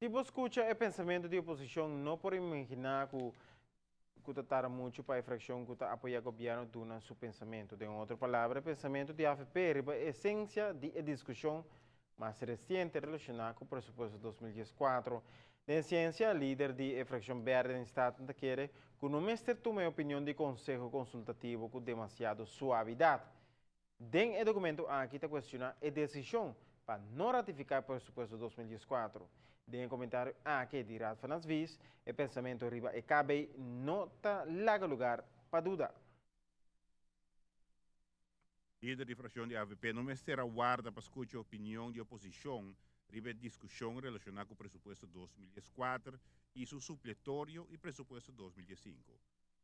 Si bo scucha e pensamento di oposicion, no por imagina cu ta tarda mucho pa e fraccion cu ta apoya gobierno duna su pensamento. Den otro palabra, e pensamento di AVP riba esencia di e discusion mas reciente relaciona cu presupuesto 2014. Den esencia, lider di e fraccion berde den Staten ta kere cu no mester tuma e opinion di Conseho Consultativo cu demasiado suavidad. Den e documento aki ta cuestiona e decision pa no ratifica e presupuesto 2014. Den e comentario aki di Raad van Advies, e pensamento riba e KB no ta laga lugar pa duda. Lider di fraccion di AVP no mester a warda pa scucha opinion di oposicion riba e discusion relaciona cu presupuesto 2014 y su supletorio y presupuesto 2015.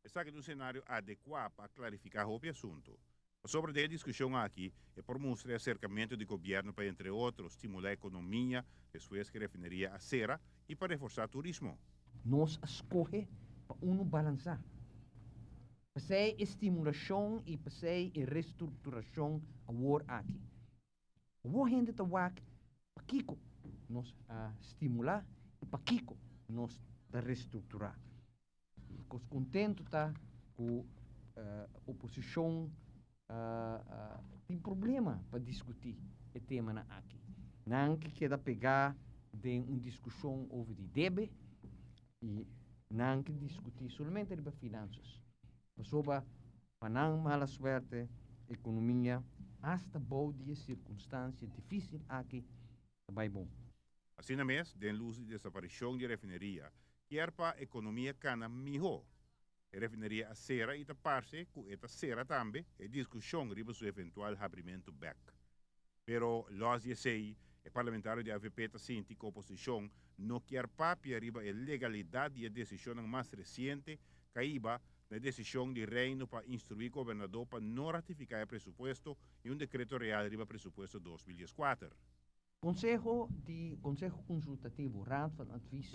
Esaki ta un scenario adecua pa clarifica hopi asunto. Sobre e discusion aki, e por mustra acercamento di gobierno pa, entre otro, stimula economia, despues cu refineria a cera y pa reforsa turismo. Nos a scoge pa uno balansa. P'esey stimulacion y p'esey restructuracion awor aki. O hende ta wak pakiko nos a stimula y pakiko nos ta restructura. Cos contento ta cu oposicion tin problema pa discuti e tema aki. Nan ke keda pega den un discusion over di debe y nan ke discuti solamente riba finanzas. Pasobra pa nan mala suerte, economia hasta bou di circunstancia dificil aki bay bon. Asina mes, den luz di desaparicion di refineria, kier pa economia cana miho. E refineria a cera y ta parce cu e ta cera tambe e discusion riba su eventual habrimento bek. Pero los di esey, e parlamentario di AVP ta sinti cu oposicion no kier papia riba e legalidad di e decision mas reciente, caiba na decision di Reino pa instrui gobernador pa no ratifica e presupuesto y un decreto real riba presupuesto 2014. Conseho Consultativo, Raad van Advies,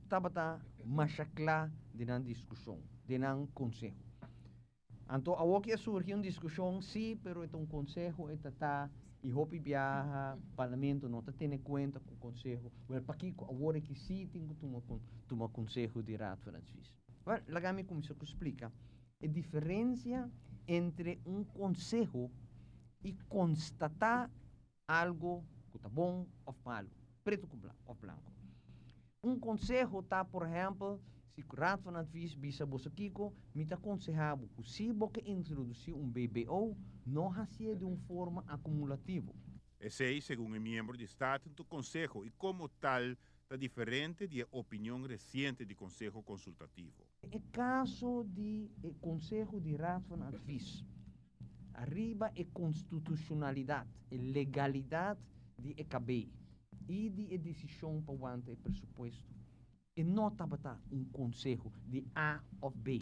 tabata masha cla den nan discusion, den nan conseho. Anto, aki a surgi un discusion, si, pero e un conseho, e ta y hopi biaha, parlamento no ta tene cuenta cu conseho. Wel, pakiko, awor cu si tin cu tuma conseho di Raad van Advies. Wel, laga mi cuminsa splica e diferencia entre un conseho y constata algo cu ta bon of malo, preto cu blanco, of blanco. Un conseho ta, por ehempel, si Raad van Advies bisa boso kiko, mi ta conseha cu si bo introduci un BBO, no haci di un forma acumulativo. Esey, segun e miembro di Staten, ta conseho y como tal ta diferente di opinion reciente di Conseho Consultativo. E caso di Conseho di Raad van Advies, riba e constitucionalidad, e legalidad di KB y di e decision pa wanta e presupuesto. E no tabata un conseho di A of B.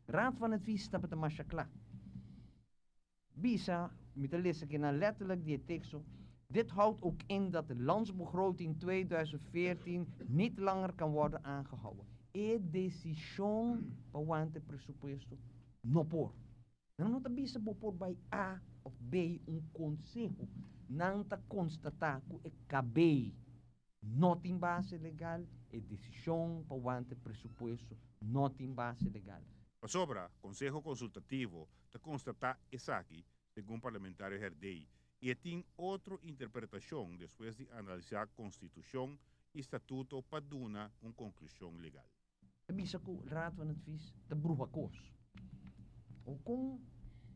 Raad van Advies tabata mas cla. Bisa, mi ta lesa aki na letterlijk di teksto. Dit houdt ook in dat de landsbegroting 2014 niet langer kan worden aangehouden. E decision pa wanta presupuesto no por. Nan no ta bisa bo por bay A of B, un conseho. Nan ta constata cu e KB no tin base legal, e decision pa wanta presupuesto no tin base legal. Pasobra, Conseho Consultativo ta constata esaki, segun parlamentario Herdé, y tin otro interpretacion despues di analisa Constitucion y Statuto pa duna un conclusion legal. Bisa cu Raad van Advies ta bruha cos. O con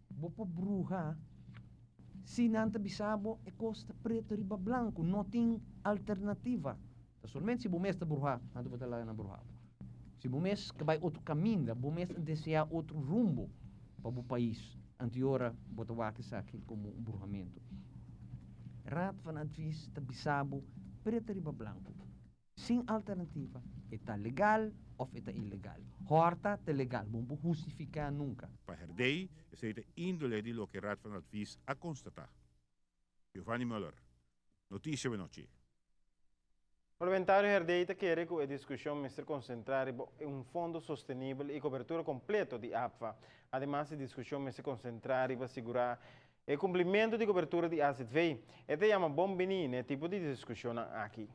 bo por bruha si nan ta bisa bo e cos ta preto riba blanco, no tin alternativa. Ta solamente si bo mes ta bruha, anto bo ta laga nan bruha. Si bo mes ke bay otro caminda, bo mes desea otro rumbo pa bo pais, anto ora bo ta wak esaki como un bruhamento. Raad van Advies ta bisa bo preto riba blanco. Sin alternativa. Ta legal of ta ilegal. Horta ta legal, no por hustifica nunca. Pa Herdé, esey ta indole di loke Raad van Advies a constata. Giovanni Muller, Noticia Nochi. Parlamentario Herdé ta kere cu e discusion mester concentra riba un fondo sostenibel y cobertura completo di APFA. Ademas, e discusion mester concentra riba sigura e cumplimento di cobertura di AZV. E ta yama bon bini e tipo di discusion aki.